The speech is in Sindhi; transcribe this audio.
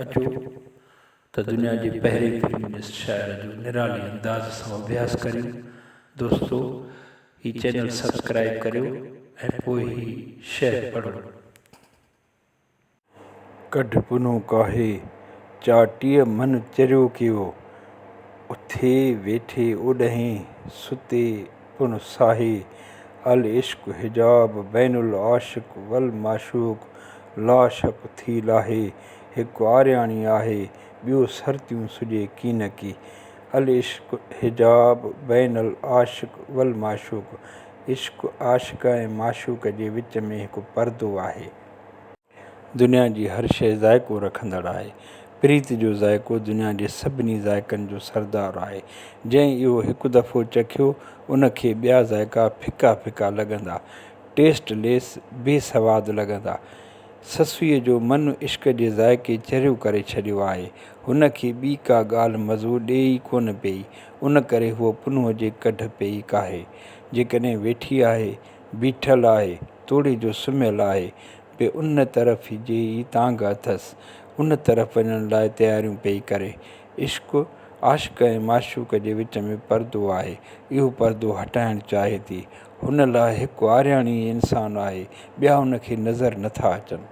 اچو ته دنيا جي پهرين فيمنسٽ شاعره جو نرالي انداز سان اڀياس ڪريون. دوستو هي چينل سبسڪرائيب ڪريو ۽ پوء هي شعر پڙهو. ڪڍ پنهون ڪاهي، چاٽيء من چريو ڪيو. اٿي ويٺي اوڏهين، ستي پڻ ساهي. العشق حجاب بين العاشق والمعشوق لا شڪ ٿي لاهي. هڪ آرياڻي آهي، ٻيو سرتيون سجي ڪينڪي. العشق حجاب بين العاشق والمعشوق عشق عاشق ۽ معشوق جي وچ ۾ هڪ پردو آهي. دنيا جي هر شيء ذائقو رکندڙ آهي. پريت جو ذائقو دنيا جي سڀني ذائقن جو سردار آهي. جنهن اهو هڪ دفعو چکيو، ان کي ٻيا ذائقا ڦڪا ڦڪا لڳندا. ٽيسٽ ليس، بي سواد لڳندا. سسئيء جو من عشق جي ذائقي چريو ڪري ڇڏيو آهي. هن کي ٻي ڪا ڳالهه مزو ڏئي ئي ڪونه پيئي. ان ڪري هوء پنهونء جي ڪڍ پيئي ڪاهي. جيڪڏهن ويٺي آهي، بيٺل آهي، توڙي جو سمهيل آهي، به ان طرف جي ئي تانگهه اٿس. ان طرف وڃڻ لاء تياريون پئي ڪري. عشق، عاشق ۽ معشوق جي وچ ۾ پردو آهي. اهو پردو هٽائڻ چاهي ٿي. هن لاء هڪ آرياڻي ئي انسان آهي، ٻيا هن کي نظر نٿا اچن.